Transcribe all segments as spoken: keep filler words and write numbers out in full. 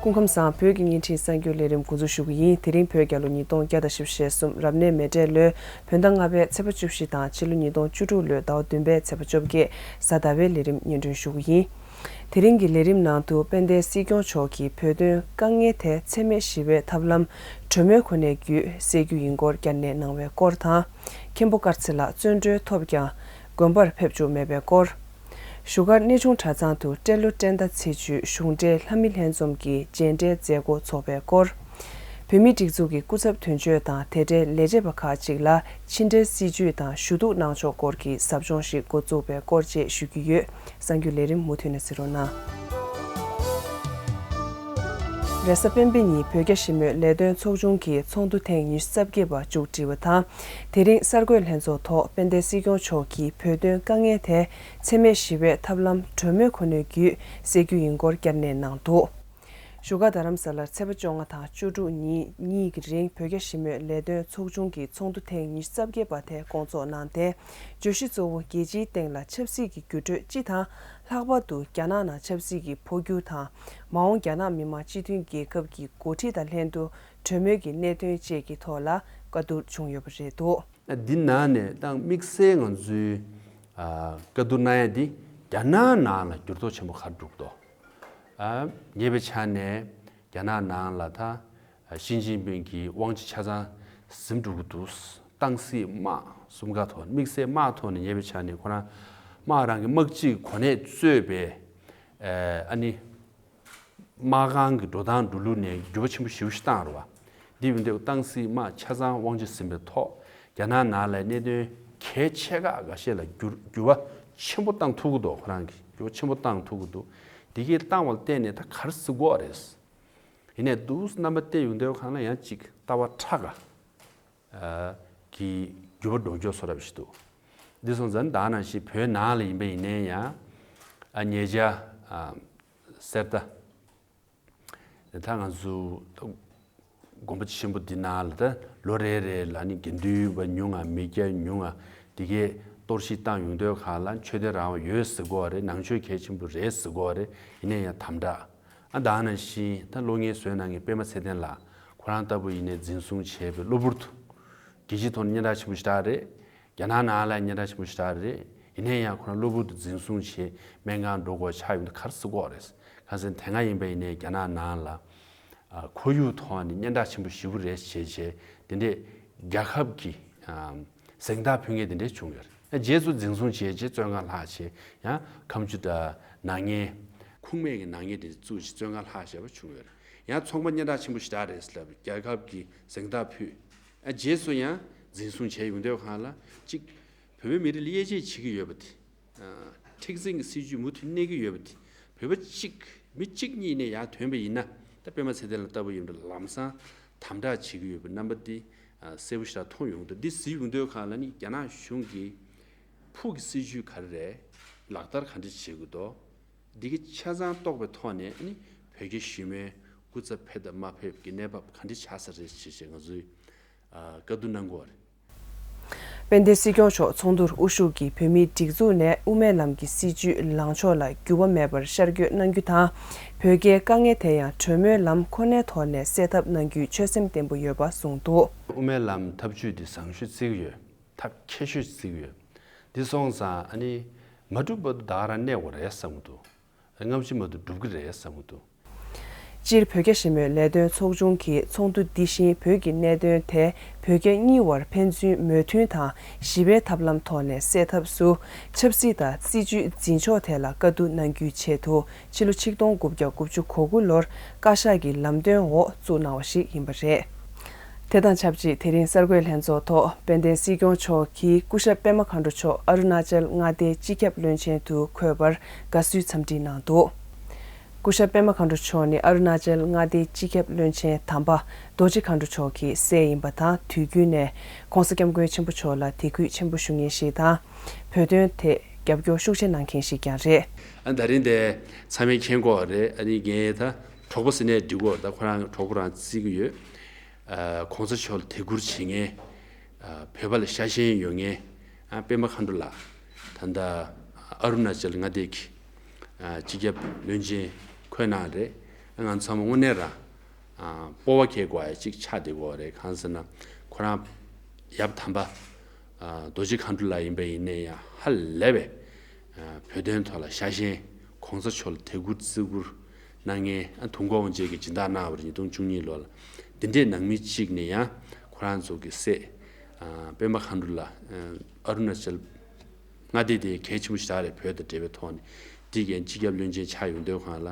སྐུ་ཁམས་བཟང་། བོད་ཀྱི་བརྙན་འཕྲིན་གསར་འགྱུར་ལས་རིམ་འགོ་འཛུགས་ཞུ་གི་ཡིན། དེ་རིང་བོད་རྒྱལ་ལོ་ཉིས་སྟོང་བརྒྱ་དང་བཞི་བཅུ་ཞེ་གསུམ་རབ་གནས་མེ་སྤྲེལ་ལོའི་བོད་ཟླ་ལྔ་པའི་ཚེས་པ་བཅུ་བཞི་དང་ཕྱི་ལོ་ཉིས་སྟོང་བཅུ་དྲུག་ལོའི་ཟླ་བ་བདུན་པའི་ཚེས་པ་བཅོ་བརྒྱད་གཟའ་ཟླ་བའི་ལས་རིམ་སྙན་སྒྲོན་ཞུ་གི་ཡིན། དེ་རིང་གི་ལས་རིམ་ནང་དུ་དཔལ་ལྡན་སྲིད་སྐྱོང་མཆོག་གིས་བོད་དོན་དཀའ་ངལ་ཐད་འཚེ་མེད་ཞི་བའི་ཐབས་ལམ་གྲོས་མོལ་ཁོ་ནའི་བརྒྱུད་སེལ་རྒྱུ་ཡིན་སྐོར་བསྐྱར་ནན་གནང་བའི་སྐོར་དང་། མཁན་པོ་དཀར་ཚེ་ལགས་བཙོན་གྲོལ་ཐོབ་ཀྱང་དགོན་པར་ཕེབས་བཅུག་མེད་པའི་སྐོར། བཞུགས་སྒར་གནས་ཆུང་གྲྭ་ཚང་དུ་སྤྲེལ་ལོ་སྤྲེལ་ཟླ་ཚེས་བཅུའི་གཞུང་འབྲེལ་ལྷ་མི་ལྷན་འཛོམས་ཀྱི་རྗེས་འབྲེལ་མཛད་སྒོ་འཚོགས་པའི་སྐོར། བོད་མིའི་སྒྲིག་འཛུགས་ཀྱི་སྐུ་ཚབ་དོན་གཅོད་དང་དེ་འབྲེལ་ལས་བྱེད་པ་ཁག་ཅིག་ལ་ཕྱི་འབྲེལ་སྲིད་ཇུས་དང་ཞུ་གཏུག་གནང་ཕྱོགས་སྐོར་གྱི་ཟབ་སྦྱོང་ཞིག་འགོ་བཙུགས་པའི་སྐོར་བཅས་ཞུ་རྒྱུ་ཡོད། གསར་འགྱུར་ལས་རིམ་མུ་མཐུད་ནས་གཟིགས་རོགས་གནང་། རེས་གཟའ་སྤེན་པའི་ཉིན་བོད་རྒྱ་ཞི་མོལ་ལས་དོན་ཚོགས་ཆུང་གི་ཚོགས་འདུ་ཐེངས་ཉི་ཤུ་རྩ་བརྒྱད་པ་མཇུག་སྒྲིལ་བ་དང་། དེ་རིང་གསར་འགོད་ལྷན་ཚོགས་ཐོག་དཔལ་ལྡན་སྲིད་སྐྱོང་མཆོག་གིས་བོད་དོན་དཀའ་ངལ་དེ་འཚེ་མེད་ཞི་བའི་ཐབས་ལམ་གྲོས་མོལ་ཁོ་ནའི་བརྒྱུད་སེལ་རྒྱུ་ཡིན་སྐོར་བསྐྱར་ནན་གནང་འདུག། བཞུགས་སྒར་རྡ་རམ་ས་ལར་ཚེས་པ་བཅོ་ལྔ་དང་བཅུ་དྲུག་ཉིན་གཉིས་ཀྱི་རིང་བོད་རྒྱ་ཞི་མོལ་ལས་དོན་ཚོགས་ཆུང་གི་ཚོགས་འདུ་ཐེངས་ཉི་ཤུ་རྩ་བརྒྱད་པ་དེ་སྐོང་ཚོགས་གནང་སྟེ། བརྗོད་གཞི་གཙོ་བོ་རྒྱལ་སྤྱིའི་སྟེང་ལ་ཆབ་སྲིད་ཀྱི་འགྱུར་འགྲོས་སྤྱི་དང་། ལྷག་པར་དུ་རྒྱ་ནག་ནང་ཆབ་སྲིད་ཀྱི་འཕོ་འགྱུར་དང་། མ་འོངས་རྒྱ་ནག་མི་དམངས་སྤྱི་མཐུན་རྒྱལ་ཁབ་ཀྱི་འགོ་ཁྲིད་དང་ལྷན་དུ་གྲོས་མོལ་གྱི་གནད་དོན་བཅས་ཀྱི་ཐོག་ལ་བཀའ་བསྡུར་བྱུང་ཡོད་པ་རེད་འདུག། འདི་ནང་ནས་ད་དམིགས་བསལ་ང་ཚོའི་ཨ་བཀའ་བསྡུར་གནང་ཡ་འདི་རྒྱ་ནག་ནང་ལ་འགྱུར་ལྡོག་ཆེན་པོ་ག་རེ་འགྲོ་གི་འདུག། ཨ་ཉེ་བའི་ཆར་ནས་རྒྱ་ནག་ནང་ལ་ད་ཞི་ཅིན་ཕིང་གི་དབང་ཆ་ཆ་ཚང་ཟིན་འགྲོ་གི་འདུག། ཏང་སྲིད་དམག་གསུམ་ཀ་ཐོག་དམིགས་བསལ་དམག་ཐོག་ནས་ཉེ་བའི་ཆར་ནས་ཁོ་རང་དམག་རང་གི་དམག་སྤྱིའི་གོ་གནས་གཙོས་པའི་ཨ་ནི། དམག་ཁང་གི་འགྲོ་སྟངས་འགྲོ་ལུགས་ནས་འགྱུར་བ་ཆེན་པོ་ཞེ་པོ་ཞིག་བཏང་རེད་བ། འདི་ཡིན་དུས་ཏང་སྲིད་དམག་ཆ་ཚང་དབང་ཆ་ཟིན་པའི་ཐོག་རྒྱ་ནག་ནང་ལ་གནད་དོན་གལ་ཆེ་ཁག་འགའ་ཤས་ལ་འགྱུར་འགྱུར་བ་ཆེན་པོ་བཏང་ཐུབ་ཀྱི་འདུག། ཁོ་རང་གིས་འགྱུར་བ་ཆེན་པོ་བཏང་ཐུབ་ཀྱི་འདུག། འདི་གའི་བཏང་བ་ལ་བརྟེན་ནས་ད་ག་རེ་ཟེར་དགོས་རེད། ཡིན་ནའི་འདུག་རྣམ་པ་བལྟས་ཡོང་དུས་གང་ལ་ཡང་ཅིག་ལྟ་བ་ཕྲ་ག་གི་འགྱུར་བ་འགྲོ་འགྱོ་བཟོ་འདྲ་ཞིག་འདུག། འདི་སོང་ཙང་ད་ནང་བཞིན་བོད་ནང་ལ་ཡིན་པ་ཡིན་ནའི་ཡང་ཨ་ཉེ་ཆར་ཨ་གསེར་རྟ་ད་ང་ཚོ་དགོན་པ་ཆེན་པོ་འདི་ནང་ལ་ད་ལོ་རེ་རེ་ལ་ནི་དགེ་འདུན་པ་ཉུང་ང་མི་སྐྱ་ཉུང་ང་འདི་གའི་གཏོར་བཤིག་བཏང་ཡོང་དུས་གང་ལ་ཆོས་དད་རང་དབང་ཡོད་ཟེར་གོ་རེད། ནང་ཆོས་གལ་ཆེན་པོ་རེད་ཟེར་གོ་རེད། ཡིན་ནའི་ཡང་དམ་དྲག་ཨ་ད་ནང་བཞིན་ད་གློག་བརྙན་བཟོས་གནང་མཁན་པད་མ་ཚེ་བརྟན་ལགས་ཁོ་རང་ལྟ་བུ་ཡིན་ནའི་འཛིན་བཟུང་བྱས་པའི་གློ་བུར་དུ་རྒྱལ་སྤྱིའི་ཐོག་ནས་སྙན་གྲགས་ཆེན་པོ་ཞེ་དྲག་རེད། རྒྱ་ནག་ནང་ལ་སྙན་གྲགས་ཆེན་པོ་ཞེ་དྲག་རེད། ཡིན་ནའི་ཡང་ཁོ་རང་གློ་བུར་དུ་འཛིན་བཟུང་བྱས་སྨན་ཁང་འགྲོ་དགོས་ཆགས་ཡོང་དུས་ག་རེ་ཟེར་དགོས་རེད། གང་ཟེར་ན་དེ་སྔ་ཡིན་པ་ཡིན་ནའི་རྒྱ་ནག་ནང་ལ་ཨ་ཁོར་ཡུག་ཐོག་ནས་སྙན་གྲགས་ཆེན་པོ་ཞེ་པོ་རེད་བྱས་བྱས་དེ་འདྲས་རྒྱལ་ཁབ་ཀྱི་ཨ་གཟེངས་རྟགས་ཕུལ་མཁན་དེ་འདྲས་བྱུང་ཡོད་རེད། རྗེས་སུ་འཛིན་བཟུང་བྱས་རྗེས་བཙོན་ཁང་ལྷག་བྱས་ཡང་ཁ་མཆུ་དང་ནག་ཉེས་ཁུངས་མེད་ཀྱི་ནག་ཉེས་དེ་བཙུགས་བྱས་བཙོན་ཁང་ལྷག་བྱས་པ་བྱུང་ཡོད་རེད། ཡང་ཚོང་པ་སྙན་གྲགས་ཆེན་པོ་ཞེ་དྲག་རེད་ཟེར་ལབ་རྒྱལ་ཁབ་ཀྱི་གཟེངས་རྟགས་ཕུལ། ཨ་རྗེས་སུ་ཡང་འཛིན་བཟུང་བྱས་ཡོང་དུས་གང་ལ་གཅིག་བོད་པའི་མི་རིགས་ལ་དབྱེ་འབྱེད་བྱེད་ཀྱི་ཡོད་པ་དེ། ཨ་མཁྲེགས་འཛིན་གྱི་སྲིད་ཇུས་མུ་མཐུད་གནས་ཀྱི་ཡོད་པ་དེ། བོད་པ་གཅིག་མི་གཅིག་གཉིས་ནས་ཡར་ཐོན་པ་ཡིན་ན་ད་པད་མ་ཚེ་བརྟན་ལགས་ལྟ་བུ་ཡིན་པ་ལམ་སང་དམ་དྲག་བྱེད་ཀྱི་ཡོད་པའི་རྣམ་པ་དེ་ཨ་གསལ་པོ་ཞེ་དྲག་མཐོང་ཡོང་གི་འདུག། འདི་གཟིགས་ཡོང་དུས་གང་ལ་ནི་རྒྱ་ནག་གཞུང་གིས་ཕུགས་ཀྱི་སྲིད་ཇུས་ག་རེ་རེད། ལག་བསྟར་ག་འདྲ་བྱེད་དགོས་འདུག། འདི་གི་ཆ་ཚང་རྟོགས་པའི་ཐོག་ནས་ནི་བོད་རྒྱ་ཞི་མོལ་སྐུ་ཚབ་ཕེབས་དང་མ་ཕེབས་ཀྱི་གནས་བབ་ག་འདྲ་ཆགས་ས་རེད་ཅེས་ང་ཚོས་ཨ་བཀའ་བསྡུར་གནང་གི་ཡོད་རེད། དཔལ་ལྡན་སྲིད་སྐྱོང་མཆོག་ཚོགས་འདུར་དབུ་བཞུགས་ཀྱིས་བོད་མིའི་སྒྲིག་འཛུགས་ནས་དབུ་མའི་ལམ་གྱི་སྲིད་བྱུས་ལངས་ཕྱོགས་ལ་འགྱུར་བ་མེད་པར་ཤར་བསྐྱོད་གནང་རྒྱུ་དང་། བོད་རྒྱའི་དཀའ་ངལ་དེ་ཡང་གྲོས་མོལ་ལམ་ཁོ་ནའི་ཐོག་ནས་སེལ་ཐབས་གནང་རྒྱུའི་ཆོད་སེམས་བརྟན་པོ་ཡོད་པ་གསུངས་འདུག། དབུ་མའི་ལམ་ཐབས་བྱུས་འདི་བཟང་ཤོས་བརྩི་གི་ཡོད། ཐབས་མཁས་ཤོས་བརྩི་གི་ཡོད། འདི་སོང་ཙང་ཨ་ནི་མ་འགྲུབ་བར་དུ་ད་ག་རང་གནས་དགོས་རེད་བསམ་གི་འདུག། སྔ་ཕྱི་མ་གཏོགས་འགྲུབ་ཀྱི་རེད་བསམ་གྱི་འདུག། སྤྱིར་བོད་རྒྱ་ཞི་མོལ་ལས་དོན་ཚོགས་ཆུང་གི་ཚོགས་འདུ་འདི་བཞིན་བོད་ཀྱི་གནད་དོན་དེ་བོད་རྒྱ་གཉིས་བར་ཕན་ཚུན་མོས་མཐུན་དང་ཞི་བའི་ཐབས་ལམ་ཐོག་ནས་སེལ་ཐབས་སུ་ཆབ་སྲིད་དང་སྲིད་ཇུས་འཛིན་ཕྱོགས་ཐད་ལ་བཀའ་བསྡུར་གནང་རྒྱུའི་ཆེད་དུ་ཕྱི་ལོ་ཆིག་སྟོང་དགུ་བརྒྱ་དགུ་བཅུ་གོ་དགུ་ལོར་བཀའ་ཤག་གི་ལམ་སྟོན་འོག་བཙུགས་གནང་བ་ཞིག་ཡིན་པ་རེད། དེ་དང་ཆབས་ཅིག་དེ་རིང་གསར་འགོད་ལྷན་ཚོགས་ཐོག་དཔལ་ལྡན་སྲིད་སྐྱོང་མཆོག་གིས་སྐུ་ཞབས་པད་མ་མཁའ་འགྲོ་མཆོག་ཨ་རུ་ན་ཅལ་མངའ་སྡེའི་སྤྱི་ཁྱབ་བློན་ཆེན་དུ་འཁོད་པར་དགའ་བསུའི་འཚམས་འདྲི་གནང་འདུག། སྐུ་ཞབས་པད་མ་མཁའ་འགྲོ་མཆོག་ནི་ཨ་རུ་ན་ཅལ་མངའ་སྡེའི་སྤྱི་ཁྱབ་བློན་ཆེན་དམ་པ་རྡོ་རྗེ་མཁའ་འགྲོ་མཆོག་གི་སྲས་ཡིན་པ་དང་། དུས་རྒྱུན་ནས་༸གོང་ས་༸སྐྱབས་མགོན་ཆེན་པོ་མཆོག་ལ་དད་གུས་ཆེན་པོ་ཞུ་མཁན་ཞིག་དང་། བོད་དོན་ཐད་རྒྱབ་སྐྱོར་ཤུགས་ཆེ་གནང་མཁན་ཞིག་ཀྱང་རེད། ཨ་ད་རིང་དེ་ཚང་མས་མཁྱེན་གྱི་ཡོད་རེད། ཨ་ནི་ངས་ད་གྲོགས་པོ་ཟེར་ནའི་འགྲིག་གི་ཡོད། ད་ཁོ་རང་གྲོགས་པོ་རང་བརྩི་གི་ཡོད། ཨ་༸གོང་ས་མཆོག་ལ་དད་བཀུར་བྱེད་མཁན་ཨ་བོད་པ་ལ་ཤ་ཞེན་ཡོད་མཁན་ཨ་པད་མ་མཁའ་འགྲོ་ལགས། ད་ལྟ་ཨ་རུ་ན་ཅལ་མངའ་སྡེ་གི་ཨ་སྤྱི་ཁྱབ་བློན་ཆེན་འཁོད་གནང་རེད། ང་ཚང་མ་དངོས་གནས་རང་ཨ་སྤོབས་པ་སྐྱེ་དགོས་ཡ་གཅིག་ཆགས་བསྡད་ཀྱི་ཡོད་རེད། གང་ཟེར་ན་ཁོ་རང་ཡབ་དམ་པ་ཨ་རྡོ་རྗེ་མཁའ་འགྲོ་ལགས་ཡིན་པ་ཡིན་ནའི་ཡང་ཧ་ལས་པའི་ཨ་བོད་དོན་ཐོག་ལ་ཤ་ཞེན་གོང་ས་མཆོག་ལ་དད་བཀུར་བརྩི་བཀུར་གནང་མཁན། ཨ་དུང་དཀར་དབང་རྒྱལ་གྱིས་སྦྱིན་བདག་གནང་བ་རེད། ཉིས་སྟོང་བཅུ་གཉིས་ལོ་ལ། འདི་འདྲའི་ནང་མི་གཅིག་ནས་ཡང་ཁོ་རང་ཚོ་གི་སྲས་ཨ་སྤེན་པ་མཁའ་འགྲོ་ལགས་ཨ་ཨ་རུ་ན་ཅལ་མངའ་སྡེ་དེ་གལ་ཆེན་པོ་ཞེ་དྲག་རེད། བོད་དང་འབྲེལ་བའི་ཐོག་ནས་འདི་གའི་སྤྱི་ཁྱབ་བློན་ཆེན་ཆགས་ཡོང་དུས་སྒང་ལ་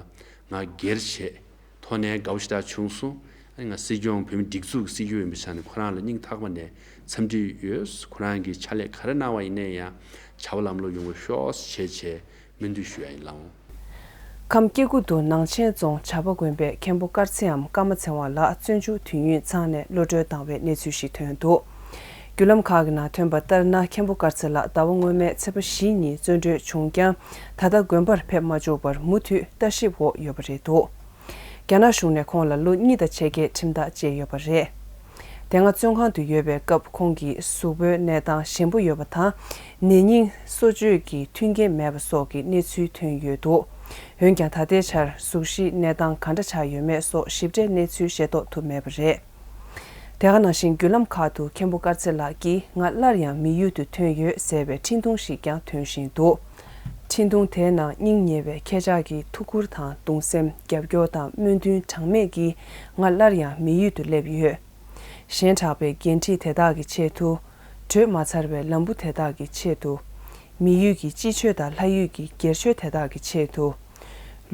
ང་སྒེར་བྱས་ཐོག་ནས་དགའ་པོ་ཞེ་དྲག་བྱུང་སོང་། ཨ་ནི་ང་སྲིད་སྐྱོང་བོད་མི་སྒྲིག་འཛུགས་ཀྱི་སྲིད་སྐྱོང་ཡིན་པའི་ཆ་ནས་ཁོ་རང་ལ་སྙིང་ཐག་པ་ནས་འཚམས་འདྲི་ཡོད། ཁོ་རང་གིས་ཕྱག་ལས་ག་རེ་གནང་བ་ཡིན་ནའི་ཡང་བྱ་བ་ལམ་ལྷོང་ཡོང་བ་ཤོག་ཅེས་བྱས་སྨོན་འདུན་ཞུ་ཡ་ཡིན་ལགས། ཁམས་སྐྱེ་རྒུ་མདོ་ནང་ཆེན་རྫོང་བྱ་པ་དགོན་པའི་མཁན་པོ་དཀར་ཚེ་འམ་ཀརྨ་ཚེ་དབང་ལགས་བཙོན་འཇུག་དུས་ཡུན་ཚང་ནས་གློད་གྲོལ་བཏང་བའི་གནས་ཚུལ་ཞིག་ཐོན་འདུག་བརྒྱུད་ལམ་ཁག་གི་ནང་ཐོན་པ་ལྟར་ན། མཁན་པོ་དཀར་ཚེ་ལགས་ཟླ་བ་སྔོན་མའི་ཚེས་པ་བཞི་ཉིན་བཙོན་གྲོལ་བྱུང་ཀྱང་། ད་ལྟ་དགོན་པར་ཕེབས་མ་བཅུག་པར་མུ་མཐུད་ལྟ་ཞིབ་འོག་ཡོད་པ་རེད་འདུག་རྒྱ་ནག་གཞུང་ནས་ཁོང་ལ་ལོ་གཉིས་དང་ཕྱེད་ཀའི་ཁྲིམས་ཐག་བཅད་ཡོད་པ་རེད། དེ་སྔ་བཙོན་ཁང་དུ་ཡོད་པའི་སྐབས་ཁོང་གི་གཟུགས་པོའི་གནས་སྟངས་ཞན་པོ་ཡོད་པ་དང་། ནད་རྙིང་གསོ་བཅོས་ཀྱི་མཐུན་རྐྱེན་མེད་པ་སོགས་ཀྱི་གནས་ཚུལ་ཐོན་ཡོད་འདུག་འོན་ཀྱང་ད་ལྟའི་ཆར་གཟུགས་གཞིའི་གནས་སྟངས་ག་འདྲ་ཆགས་ཡོད་མེད་སོགས་ཞིབ་ཕྲའི་གནས་ཚུལ་ཤེས་རྟོགས་ཐུབ་མེད་པ་རེད། དེ་ག་ནང་བཞིན་བརྒྱུད་ལམ་ཁག་ཏུ་མཁན་པོ་དཀར་ཚེ་ལགས་ཀྱིས་ང་སླར་ཡང་མི་ཡུལ་དུ་ཐོན་ཡོད་ཟེར་བའི་འཕྲིན་ཐུང་ཞིག་ཀྱང་ཐོན་བཞིན་འདུག་འཕྲིན་ཐུང་དེའི་ནང་སྙིང་ཉེ་བའི་ཁྱེད་ཅག་གི་ཐུགས་ཁུར་དང་གདུང་སེམས། རྒྱབ་སྐྱོར་དང་སྨོན་འདུན་གྲངས་མེད་ཀྱིས་ང་སླར་ཡང་མི་ཡུལ་དུ་སླེབས་ཡོད། གཞན་དྲག་པའི་འགན་འཁྲི་དེ་དག་གི་ཆེད་དུ། བགྲོད་མ་ཚར་བའི་ལམ་བུ་དེ་དག་གི་ཆེད་དུ། མི་ཡུལ་གྱི་སྤྱི་ཆོས་དང་ལྷ་ཡུལ་གྱི་སྒེར་ཆོས་དེ་དག་གི་ཆེད་དུ།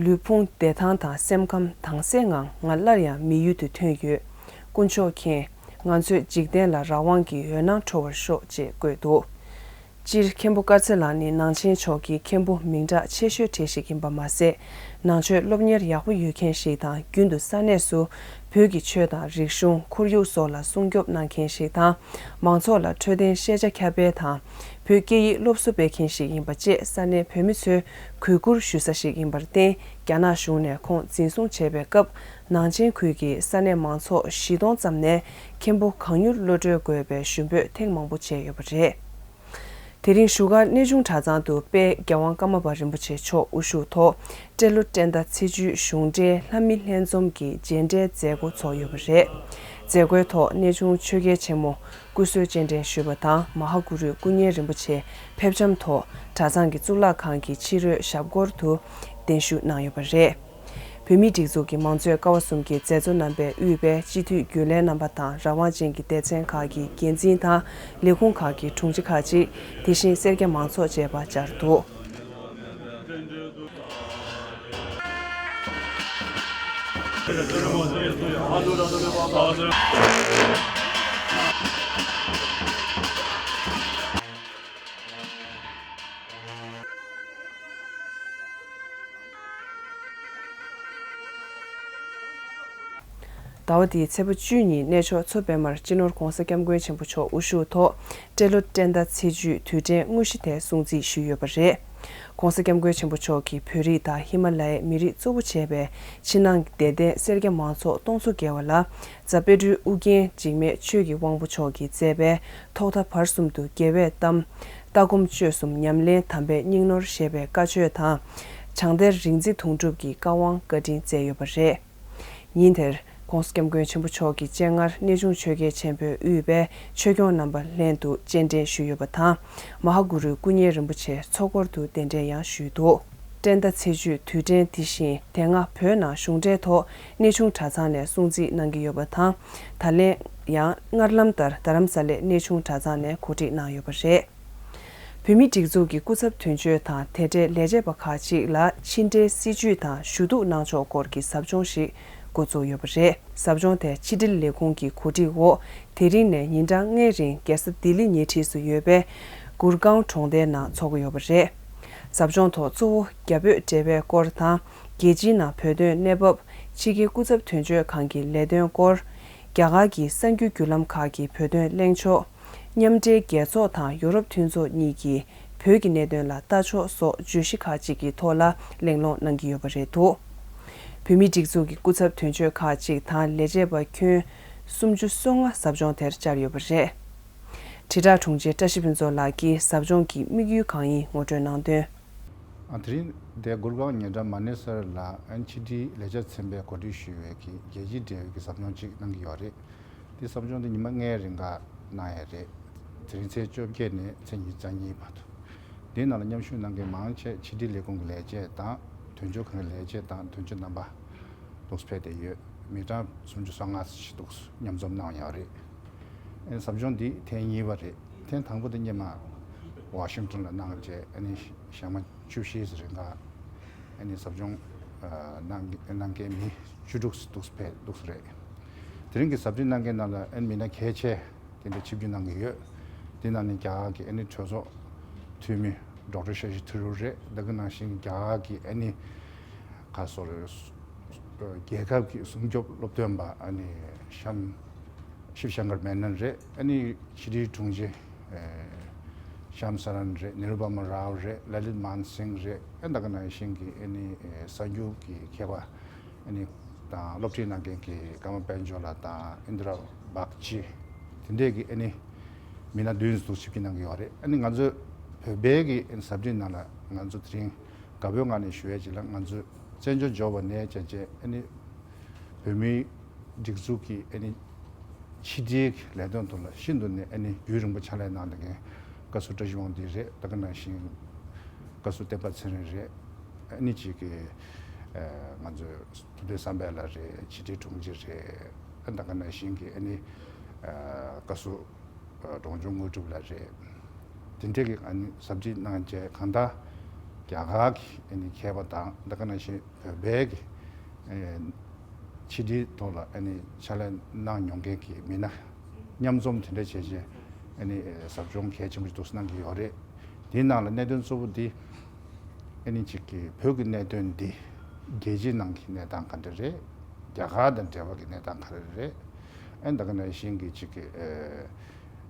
ལུས་ཕུང་བདེ་ཐང་དང་སེམས་ཁམས་དྭངས་གསལ་ངང་ང་སླར་ཡང་མི་ཡུལ་དུ་ཐོན་ཡོད། དཀོན་མཆོག་མཁྱེན། ང་ཚོས་འཇིག་རྟེན་ལ་རང་དབང་གི་འོད་སྣང་འཕྲོ་བར་ཤོག་ཅེས་བཀོད་འདུག་སྤྱིར་མཁན་པོ་དཀར་ཚེ་ལགས་ནི་ནང་ཆེན་ཕྱོགས་ཀྱི་མཁན་པོ་མིང་གྲགས་ཆེ་ཤོས་གྲས་ཤིག་ཡིན་པ་མ་ཟད། ནང་ཆོས་སློབ་གཉེར་ཡག་པོ་ཡོད་མཁན་ཞིག་དང་། རྒྱུན་དུ་ས་གནས་སུ་བོད་ཀྱི་ཆོས་དང་རིག་གཞུང་། ཁོར་ཡུག་སོགས་ལ་སྲུང་སྐྱོབ་གནང་མཁན་ཞིག་དང་། མང་ཚོགས་ལ་འཕྲོད་བསྟེན་ཤེས་བྱ་ཁྱབ་སྤེལ་དང་། བོད་སྐད་ཡིག་སློབ་གསོ་སྤེལ་མཁན་ཞིག་ཡིན་པ་བཅས་ས་གནས་བོད་མི་ཚོས་གུས་བཀུར་ཞུ་ས་ཞིག་ཡིན་པར་བརྟེན། རྒྱ་ནག་གཞུང་ནས་ཁོང་འཛིན་བཟུང་བྱས་པའི་སྐབས། ནང་ཆེན་ཁུལ་གྱི་ས་གནས་མང་ཚོགས་བཞི་སྟོང་ཙམ་ནས་མཁན་པོ་གང་མྱུར་གློད་གྲོལ་དགོས་པའི་ཞུ་འབོད་ཐེངས་མང་པོ་བྱས་ཡོད་པ་རེད། དེ་རིང་བཞུགས་སྒར་གནས་ཆུང་གྲྭ་ཚང་དུ་དཔལ་རྒྱལ་དབང་ཀརྨ་པ་རིན་པོ་ཆེ་མཆོག་དབུ་བཞུགས་ཐོག་སྤྲེལ་ལོ་སྤྲེལ་ཟླ་ཚེས་བཅུའི་གཞུང་འབྲེལ་ལྷ་མི་ལྷན་འཛོམས་ཀྱི་མཇལ་འཕྲད་མཛད་སྒོ་ཚོགས་ཡོད་པ་རེད། མཛད་སྒོའི་ཐོག་གནས་ཆུང་ཆོས་རྒྱལ་ཆེན་མོ་སྐུ་གསོལ་སྤྱན་འདྲེན་ཞུས་པ་དང་། མ་ཧཱ་གུ་རུའི་སྐུ་བརྙན་རིན་པོ་ཆེ་ཕེབས་བྱམས་ཐོག་གྲྭ་ཚང་གི་གཙུག་ལག་ཁང་གི་ཕྱི་རོལ་ཞབས་སྐོར་དུ་གདན་ཞུ་གནང་ཡོད་པ་རེད། བོད་མིའི་སྒྲིག་འཛུགས་ཀྱི་མང་གཙོའི་ཀ་བ་གསུམ་གྱི་མཛད་གཙོ་རྣམ་པས་དབུས་པའི་སྤྱི་འཐུས་རྒྱུན་ལས་རྣམ་པ་དང་། རང་དབང་ཅན་གྱི་སྡེ་ཚན་ཁག་གི་འགན་འཛིན་དང་། ལས་ཁུངས་ཁག་གི་དྲུང་ཆེ་ཁག་ཅིག་དེ་བཞིན་སེར་སྐྱ་མང་ཚོགས་བཅས་པ་བཅར་འདུག་ཟླ་བ་འདིའི་ཚེས་པ་བཅུ་ཉིན་གནས་མཆོག་མཚོ་པདྨར་སྤྱི་ནོར་༧གོང་ས་༧སྐྱབས་མགོན་ཆེན་པོ་མཆོག་དབུ་བཞུགས་ཐོག་སྤྲེལ་ལོ་སྤྲེལ་ཟླ་ཚེས་བཅུའི་དུས་དྲན་དངོས་གཞི་དེ་སྲུང་བརྩི་ཞུས་ཡོད་པ་རེད། ༧གོང་ས་༧སྐྱབས་མགོན་ཆེན་པོ་མཆོག་གིས་བོད་རིགས་དང་ཧི་མ་ལ་ཡའི་མི་རིགས་གཙོ་བོ་བྱས་པའི་ཕྱི་ནང་གི་དད་ལྡན་སེར་སྐྱ་མང་ཚོགས་སྟོང་ཚོ་བརྒལ་བ་ལ། རྫ་དཔལ་སྤྲུལ་ཨུ་རྒྱན་འཇིགས་མེད་ཆོས་ཀྱི་དབང་པོ་མཆོག་གིས་མཛད་པའི་ཐོག་མཐའ་བར་གསུམ་དུ་རྒྱལ་བའི་གཏམ། ལྟ་སྒོམ་སྤྱོད་གསུམ་ཉམས་ལེན་དམ་པའི་སྙིང་ནོར་ཞེས་པའི་བཀའ་ཆོས་དང་། བྱང་གཏེར་རིག་འཛིན་དུང་སྒྲུབ་ཀྱི་བཀའ་དབང་བཀའ་དྲིན་སྩལ་ཡོད་པ་རེད། ཉིན་དེར་༧གོང་ས་༧སྐྱབས་མགོན་ཆེན་པོ་མཆོག་གི་སྤྱན་སྔར་གནས་ཆུང་ཆོས་རྒྱལ་ཆེན་པོས་དབུས་པའི་ཆོས་སྐྱོང་རྣམ་པ་ལྷན་དུ་སྤྱན་འདྲེན་ཞུས་ཡོད་པ་དང་། མ་ཧཱ་གུ་རུའི་སྐུ་བརྙན་རིན་པོ་ཆེ་ཚོགས་འཁོར་དུ་གདན་འདྲེན་ཡང་ཞུས་འདུག་སྤྲེལ་ཟླ་ཚེས་བཅུའི་དུས་དྲན་འདི་བཞིན་དེ་སྔ་བོད་ནང་གཞུང་འབྲེལ་ཐོག་གནས་ཆུང་གྲྭ་ཚང་ནས་སྲུང་བརྩི་གནང་གི་ཡོད་པ་དང་། ད་ལན་ཡང་སྔར་ལམ་ལྟར་རྡ་རམ་ས་ལའི་གནས་ཆུང་གྲྭ་ཚང་ནས་གོ་སྒྲིག་གནང་ཡོད་པ་རེད། བོད་མིའི་སྒྲིག་འཛུགས་ཀྱི་སྐུ་ཚབ་དོན་གཅོད་དང་དེ་འབྲེལ་ལས་བྱེད་པ་ཁག་ཅིག་ལ་ཕྱི་འབྲེལ་སྲིད་ཇུས་དང་ཞུ་གཏུག་གནང་ཕྱོགས་སྐོར་གྱི་ཟབ་སྦྱོང་ཞིག་འགོ་བཙུགས་ཡོད་པ་རེད། ཟབ་སྦྱོང་དེ་ཕྱི་དྲིལ་ལས་ཁུངས་ཀྱི་གོ་སྒྲིག་འོག་དེ་རིང་ནས་ཉིན་གྲངས་ལྔའི་རིང་རྒྱལ་ས་ལྡི་ལི་ཉེ་འཁྲིས་སུ་ཡོད་པའི་གུར་གང་གྲོང་སྡེའི་ནང་འཚོགས་ཀྱི་ཡོད་པ་རེད། ཟབ་སྦྱོང་ཐོག་གཙོ་བོ་རྒྱ་བོད་འབྲེལ་བའི་སྐོར་དང་། རྒྱལ་སྤྱིའི་ནང་བོད་དོན་གནས་བབ། ཕྱི་རྒྱལ་སྐུ་ཚབ་དོན་གཅོད་ཁང་གི་ལས་དོན་སྐོར། རྒྱ་གར་གྱི་གསར་འགྱུར་བརྒྱུད་ལམ་ཁག་གི་བོད་དོན་གླེང་ཕྱོགས། མཉམ་འབྲེལ་རྒྱལ་ཚོགས་དང་ཡོ་རོབ་མཐུན་ཚོགས་གཉིས་ཀྱིས་བོད་ཀྱི་གནད་དོན་ལ་ལྟ་ཕྱོགས་སོགས་བརྗོད་གཞི་ཁག་ཅིག་གི་ཐོག་ལ་གླེང་སློང་གནང་གི་ཡོད་པ་རེད་འདུག་བོད་མིའི་སྒྲིག་འཛུགས་ཀྱི་སྐུ་ཚབ་དོན་གཅོད་ཁག་ཅིག་དང་ལས་བྱེད་པ་ཁྱོན་སུམ་ཅུ་སོ་ལྔ་ཟབ་སྦྱོང་དེར་བཅར་ཡོད་པ་རེད། དྲིལ་བསྒྲགས་དྲུང་ཆེ་བཀྲ་ཤིས་ཕུན་ཚོགས་ལགས་ཀྱིས་ཟབ་སྦྱོང་གི་དམིགས་ཡུལ་གང་ཡིན་ངོ་སྤྲོད་གནང་དོན། ཨ། དེ་རིང་འདིར་གུར་གྷམ་ཉེ་འགྲམ་མ་ནེ་སར་ལ་ཨན་ཕྱི་དྲིལ་ལས་བྱེད་ཚན་པས་གོ་སྒྲིག་ཞུས་པའི་གི་རྒྱལ་སྤྱིའི་འབྲེལ་ཡོད་ཀྱི་ཟབ་སྦྱོང་ཅིག་གནང་གི་ཡོད་རེད། དེ་ཟབ་སྦྱོང་དེ་ཉི་མ་ལྔའི་རིང་ག་གནང་ཡས་རེད། དེ་རིང་ཚེས་བཅོ་བརྒྱད་ནས་ཚེས་ཉི་ཤུ་རྩ་གཉིས་བར་དུ། འདིའི་ནང་ལ་མཉམ་ཞུགས་གནང་མཁན་མང་ཆེ་ཕྱི་དྲིལ་ལས་ཁུངས་ཀྱི་ལས་བྱེད་དང་། དོན་གཅོད་ཁང་གི་ལས་བྱེད་དང་། དོན་གཅོད་རྣམ་པ་འདུག་སེ་ཕེབས་བསྡད་ཡོད། མི་གྲངས་སུམ་ཅུ་སོ་ལྔ་ཞིག་འདུག་སེ་མཉམ་འཛོམས་གནང་ཡོད་རེད། ཨ་ནི་ཟབ་སྦྱོང་འདི་ཐེངས་གཉིས་པ་རེད། ཐེངས་དང་པོ་དེ་སྔོན་མ་ཝ་ཤིང་ཊོན་ལ་གནང་རྗེས། ཨ་ནི་ཞག་མ་བཅུ་བཞི་ཙམ་རིང་ག་ཨ་ནི་ཟབ་སྦྱོང་ཨ་གནང་གནང་མཁན་མི་བཅུ་དྲུག་འདུག་སེ་ཕེབས་འདུག་སེ་རེད། དེ་རིང་གི་ཟབ་སྦྱོང་གནང་མཁན་ནང་ལ་ཨ་ནི་མི་སྣ་གལ་ཆེ་དེ་འདྲ་ཆིབས་བསྒྱུར་གནང་གི་ཡོད། དེ་ནང་ནས་རྒྱ་གར་གྱི་ཨ་ནི་གྲོས་ཚོགས་འཐུས་མི་ཌོག་ཊར་ཤ་ཤི་ཐ་རུར་རེད། དེ་ག་ནང་བཞིན་རྒྱ་གར་གྱི་ཨ་ནི་ག་སོ་རེད། རྒྱལ་ཁབ་ཀྱི་སྲུང་སྐྱོབ་སློབ་སྟོན་པ་ཨ་ནི་ཤམ་ཤིབ་ཤང་ཀར་མེ་ནན་རེད། ཨ་ནི་ཕྱི་དྲིལ་དྲུང་ཆེ་ཨེ་ཤམ་སར་རན་རེད། ནི་རུ་པ་མ་རའོ་རེད། ལ་ལིད་མན་སིང་རེད། ཨ་ད་ག་ནང་བཞིན་གྱི་ཨ་ནི་ཨེ་གསར་འགྱུར་གྱི་མཁས་པ་ཨ་ནི་དང་སློབ་ཁྲིད་གནང་མཁན་གྱི་ཀརྨ་དཔལ་འབྱོར་ལགས་དང་ཨིན་དྲ་བྷག་ཅི། དེ་འདྲས་ཀྱི་ཨ་ནི་མི་སྣ་བདུན་ཙམ་ཆིབས་བསྒྱུར་གནང་གི་ཡོད་རེད། ཨ་ནི་ང་ཚོ་བོད་པའི་གི་ཨ་ནི་ཟབ་ཁྲིད་ནང་ལ་ང་ཚོ་དེ་རིང་དགའ་པོའི་ངང་ནས་ཞུ་ཡས་ཅིག་ལ། ང་ཚོས་བཙན་བྱོལ་འབྱོར་བ་ནས་བྱས་རྗེས་ཨ་ནི་བོད་མིའི་སྒྲིག་འཛུགས་ཀྱི་ཨ་ནི་ཕྱི་དྲིལ་གྱི་ལས་དོན་ཐོག་ལ་ཤིན་ཏུ་ནས་ཨ་ནི་རྒྱུན་རིང་པོ་ཕྱག་ལས་གནང་བསྡད་མཁན་བཀའ་ཟུར་བཀྲ་ཤིས་དབང་འདུས་རེད། དེ་ག་ནང་བཞིན་བཀའ་ཟུར་བསྟན་པ་ཚེ་རིང་རེད། ཨ་ནི་གཅིག་གི་ཨ་ང་ཚོའི་ཐུབ་བསྟན་བསམ་འཕེལ་ལགས་རེད། ཕྱི་དྲིལ་དྲུང་ཆེ་རེད། ཨ་དེ་ག་ནང་བཞིན་གྱི་ཨ་ནི་ཨ་བཀའ་ཟུར་ཨ་འབྲོང་ཆུང་དངོས་གྲུབ་ལགས་རེད། དེ་འདྲས་ཀྱི་ཨ་ནི་ཟབ་ཁྲིད་གནང་རྗེས་གང་ལྟར་རྒྱ་གར་གྱི་ཨ་ནི་མཁས་པ་དང་། དེ་ག་ནང་བཞིན་བོད་པའི་གི་ཨ་ཕྱི་དྲིལ་ཐོག་ལ་ཨ་ནི་ཕྱག་ལས་གནང་མྱོང་མཁན་གྱི་མི་སྣ་མཉམ་འཛོམས་དེ་འདྲ་བྱས་རྗེས་ཨ་ནི་ཟབ་སྦྱོང་གལ་ཆེན་པོ་ཞིག་འདུག་སེ་གནང་གི་ཡོད་རེད། དེའི་ནང་ལ་གནད་དོན་གཙོ་བོ་འདི་ཨ་ནི་གཅིག་གི་བོད་ཀྱི་གནད་དོན་འདི་རྒྱལ་སྤྱིའི་ནང་གི་གནས་སྟངས་ག་འདྲ་རེད། རྒྱ་གར་དང་འབྲེལ་བ་གི་གནས་སྟངས་ག་རེ་རེད། ཨ་ནི་དེ་ག་ནང་བཞིན་གྱི་གཅིག་གི་ཨ་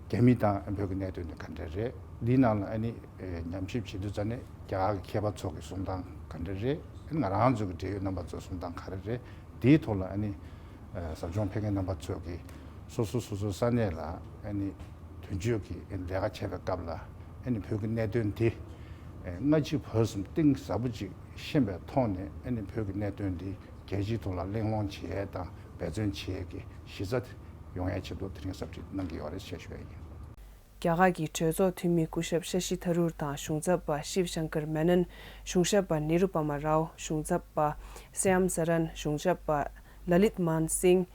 རྒྱ་མི་དང་བོད་ཀྱི་གནད་དོན་འདི་ག་འདྲ་རེད། འདིའི་ནང་ལ་ཨ་ནི་ཨ་ཉམས་ཞིབ་བྱེད་དུས་ཙ་ནས་རྒྱ་གར་གྱི་མཁས་པ་ཚོ་གི་གསུང་སྟངས་ག་འདྲ་རེད། ཨ་ནི་ང་རང་ཚོ་གི་འབྲེལ་ཡོད་རྣམ་པ་ཚོའི་གསུང་སྟངས་ག་རེ་རེད། དེའི་ཐོག་ལ་ཨ་ནི་ཨ་ཟབ་སྦྱོང་ཕེབས་མཁན་རྣམ་པ་ཚོས་ཀྱིས་སོ་སོ་སོ་སོའི་ས་གནས་ལ་ཨ་ནི་དོན་གཅོད་ཀྱི་ཨ་ནི་ལས་ཀ་བྱེད་པའི་སྐབས་ལ་ཨ་ནི་བོད་ཀྱི་གནད་དོན་དེ་ཨ་སྔ་ཕྱི་བར་གསུམ་གཏིང་ཟབ་པོ་ཅིག་ཤེས་པའི་ཐོག་ནས། ཨ་ནི་བོད་ཀྱི་གནད་དོན་དེ་རྒྱལ་སྤྱིའི་ཐོག་ལ་གླེང་སློང་བྱེད་ཡས་དང་འབད་བརྩོན་བྱེད་ཡས་ཀྱི་གཞི་རྩ་ཡོང་ཡས་ཆེད་དུ་དེ་རིང་ཟབ་ཁྲིད་གནང་གི་ཡོད་རེད་ཞེས་ཞུ་ཡས་ཡིན། རྒྱ་གར་གྱི་གྲོས་ཚོགས་འཐུས་མི་སྐུ་ཞབས་ཤ་ཤི་ཐ་རུར་དང་། གཞུང་ཚབ་པ་ཤིབ་ཤང་ཀར་མེ་ནན། གཞུང་ཞབས་པ་ནེ་རུ་པ་མ་རའོ། གཞུང་ཚབ་པ་སེ་ཡམ་ས་རན། གཞུང་ཞབས་པ་ལ་ལིད་མན་སིང་།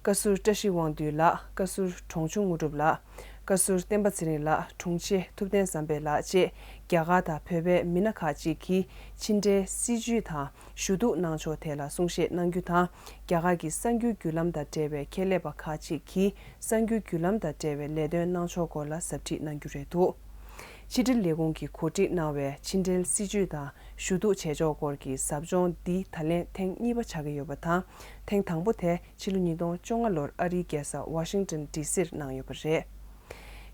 བཀའ་ཟུར་བཀྲ་ཤིས་དབང་འདུས་ལགས། བཀའ་ཟུར་འབྲོང་ཆུང་དངོས་གྲུབ་ལགས། བཀའ་ཟུར་བསྟན་པ་ཚེ་རིང་ལགས། དྲུང་ཆེ་ཐུབ་བསྟན་བསམ་འཕེལ་ལགས་བཅས་རྒྱ་གར་དང་བོད་པའི་མི་སྣ་ཁག་ཅིག་གིས་ཕྱི་འབྲེལ་སྲིད་བྱུས་དང་ཞུ་གཏུག་གནང་ཕྱོགས་ཐད་ལ་གསུང་བཤད་གནང་རྒྱུ་དང་། རྒྱ་གར་གྱི་གསར་འགྱུར་བརྒྱུད་ལམ་དང་འབྲེལ་བའི་ཁྱད་ལས་པ་ཁག་ཅིག་གིས་གསར་འགྱུར་བརྒྱུད་ལམ་དང་འབྲེལ་བའི་ལས་དོན་གནང་ཕྱོགས་སྐོར་ལ་ཟབ་ཁྲིད་གནང་རྒྱུ་རེད་འདུག་ཕྱི་དྲིལ་ལས་ཁུངས་ཀྱིས་གོ་སྒྲིག་གནང་བའི་ཕྱི་འབྲེལ་སྲིད་བྱུས་དང་ཞུ་གཏུག་བྱེད་ཕྱོགས་སྐོར་གྱི་ཟབ་སྦྱོང་འདི་ད་ལན་ཐེངས་གཉིས་པ་ཆགས་ཀྱི་ཡོད་པ་དང་། ཐེངས་དང་པོ་དེ་ཕྱི་ལོ་ཉིས་སྟོང་བཅོ་ལྔ་ལོར་ཨ་རིའི་རྒྱལ་ས་ཝ་ཤིང་ཊོན་ཌི་སིར་གནང་ཡོད་པ་རེད།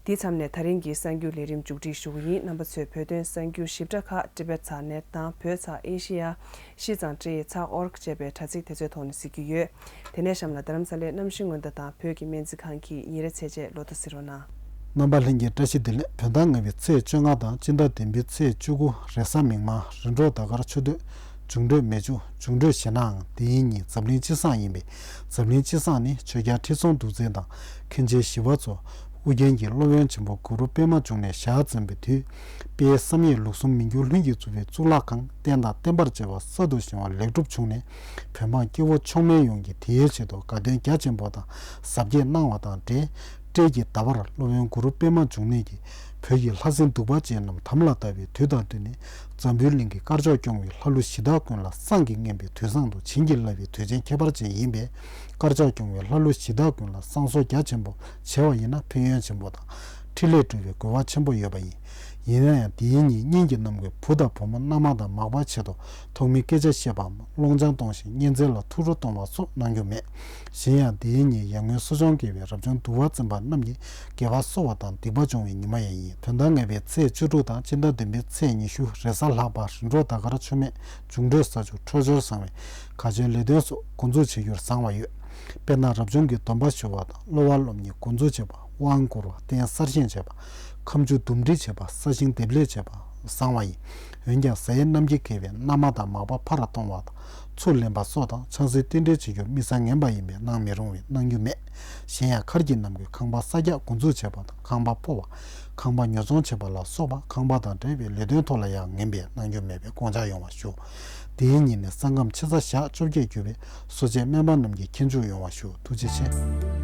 འདིའི་མཚམས་ནས་ད་རིང་གི་གསར་འགྱུར་ལས་རིམ་མཇུག་སྒྲིལ་ཞུ་གི་ཡིན། རྣམ་པ་ཚོས་བོད་དོན་གསར་འགྱུར་ཞིབ་ཕྲ་ཁག་ཊི་བེཊ་ཚགས་ནེཊ་དང་། བོད་ཚགས་ཨེ་ཤེ་ཡ། ཤིས་ཙང་ཀྲི་ཡེ་ཚགས་ཨོར་ཀ་ཅེས་པའི་དྲ་ཚིགས་དེ་ཚོའི་ཐོག་ནས་གཟིགས་རྒྱུ་ཡོད། དེ་ནས་གཤམ་ལ་རྡ་རམ་ས་ལའི་གནམ་གཤིས་སྔོན་བརྡ་དང་བོད་ཀྱི་སྨན་རྩིས་ཁང་གི་ཉིན་རེའི་ཚེས་བཅད་ལོ་ཐོ་གཟིགས་རོགས་གནང་། རྣམ་པ་ལྷན་རྒྱས་བཀྲ་ཤིས་བདེ་ལེགས། བོད་ཟླ་ལྔ་པའི་ཚེས་བཅོ་ལྔ་དང་སྤྱི་ཟླ་བདུན་པའི་ཚེས་བཅུ་དགུ་རེས་གཟའ་མིག་དམར། རིམ་གྲོ་ཟླ་སྐར་ཆུ་སྟོད། འབྱུང་འཕྲོད་མེ་ཆུ། འབྱུང་འཕྲོད་ཞེ་ནའང་དེ་ཡི་ཉིན་འཛམ་གླིང་སྤྱི་བསང་ཡིན་པས། འཛམ་གླིང་སྤྱི་བསང་ནི་ཆོས་རྒྱལ་ཁྲི་སྲོང་ལྡེ་བཙན་དང་མཁན་ཆེན་ཞི་བ་འཚོ། ཨུ་རྒྱན་གྱི་སློབ་དཔོན་ཆེན་པོ་གུ་རུ་པདྨ་འབྱུང་གནས་ཞལ་འཛོམས་པའི་དུས། དཔལ་བསམ་ཡས་ལུགས་གསུམ་མི་འགྱུར་ལྷུན་གྱིས་གཙུགས་པའི་གཙུག་ལག་ཁང་རྟེན་དང་བརྟེན་པར་བཅས་པ་གསར་དུ་བཞེངས་པ་ལེགས་གྲུབ་བྱུང་ནས། བོད་འབངས་སྐྱེ་བོ་མཆོག་དམན་ཡོངས་ཀྱིས་དེའི་ཆེད་དུ་དགའ་སྟོན་རྒྱ་ཆེན་པོ་དང་གཟབ་རྒྱས་གནང་བ་དང་འབྲེལ། སྤྲེལ་གྱི་ཟླ་བར་སློབ་དཔོན་གུ་རུ་པདྨ་འབྱུང་གནས་ཀྱིས་བོད་ཀྱི་ལྷ་སྲིན་གདུག་པ་ཅན་རྣམས་དམ་ལ་བཏགས་པའི་དུས་དང་བསྟུན་ནས། འཛམ་བུའི་གླིང་གི་དཀར་ཕྱོགས་སྐྱོང་བའི་ལྷ་ཀླུ་གཞི་བདག་ཀུན་ལ་བསང་གིས་བརྔན་པའི་དུས་བཟང་དུ་བྱིན་གྱིས་བརླབས་པའི་དུས་ཆེན་ཁྱད་པར་ཅན་ཡིན་པས། དཀར་ཕྱོགས་སྐྱོང་བའི་ལྷ་ཀླུ་གཞི་བདག་ཀུན་ལ་བསང་གསོལ་རྒྱ་ཆེན་པོ་བྱས་པ་ཡིན་ན་ཕན་ཡོན་ཆེན་པོ་དང་། འཕྲིན་ལས་སྒྲུབ་པའི་དགོས་པ་ཆེན་པོ་ཡོད་པ་ཡིན། ཡིན་ན་ཡང་དེའི་ཉིན་སྙིང་གི་གནམ་སྒོས་བུ་དང་བུ་མོ་མནའ་མ་དང་མག་པ་ཆེད་དུ་ཐོག་མའི་སྐད་ཆ་བཤད་པའམ་སློང་ཆང་གཏོང་ཞིང་གཉེན་ཚན་ལ་ཐུགས་ཁུར་གཏོང་བ་སོགས་གནང་རྒྱུ་མེད། གཞན་ཡང་དེའི་ཉིན་ཡར་ངོའི་གསོ་སྦྱོང་དགེ་བའི་རབ་བྱུང་བསྡུ་བ་འཛིན་པ་རྣམས་ཀྱིས་དགེ་བ་གསོ་བ་དང་སྡིག་པ་སྦྱོང་བའི་ཉི་མ་ཡང་ཡིན། བོད་ཟླ་ལྔ་པའི་ཚེས་བཅུ་དྲུག་དང་སྤྱི་ཟླ་བདུན་པའི་ཚེས་ཉི་ཤུ་རེས་གཟའ་ལྷག་པ། རིམ་གྲོ་ཟླ་སྐར་ཆུ་སྨད། འབྱུང་འཕྲོད་ས་ཆུ། འཕྲོད་སྦྱོར་བཟང་བས་ག་ཆོད་ལས་དོན་སོགས་འགོ་འཛུགས་བྱེད་རྒྱུར་བཟང་བ་ཡོད། དཔེར་ན་རབ་བྱུང་གི་སྡོམ་པ་ཞུ་བ་དང་། སློབ་པ་སློབ་གཉེར་འགོ་འཛུགས་བྱེད་པ། དབང་བསྐུར་བ། རྟེན་གསར་བཞེངས་བྱེད་པ། ཁ་མཆུ་འདུམ་འགྲིག་བྱེད་པ། ས་ཞིང་འདེབས་ལས་བྱེད་པ། བཟང་བ་ཡིན། འོན་ཀྱང་ཟས་རྣམས་ཀྱིས་བསྐལ་བའི་མནའ་མ་དང་མག་པ་ཕར་གཏོང་བ་དང་ཚུར་ལེན་པ་སོགས་དང་ཆང་སའི་རྟེན་འབྲེལ་བྱེད་རྒྱུར་མི་བཟང་ངན་པ་ཡིན་པས་གནང་མི་རུང་བས་གནང་རྒྱུ་མེད། གཞན་ཡང་མཁར་གྱི་ནང་གི་ཁང་པ་ས་རྒྱག་འགོ་འཛུགས་བྱེད་པ་དང་ཁང་པ་སྤོ་བ། ཁང་པ་ཉོ་ཚོང་བྱེད་པ་ལ་སོགས་པ་ཁང་པ་དང་འབྲེལ་བའི་ལས་དོན་ཐོག་ལ་ཡང་ངན་པས་གནང་རྒྱུ་མེད་པའི་དགོངས་འཆར་ཡོང་བ་ཞུ། དེའི་ཉིན་ནས་ས་ཁམས་ཕྱི་ས་ཞག་བཅོ་བརྒྱད་བརྒྱུད་པའི་གསོ་དཔྱད་སྨན་པ་རྣམས་ཀྱིས་མཁྱེན་འཇུག་ཡོང་བ་ཞུ། ཐུགས་རྗེ་ཆེ།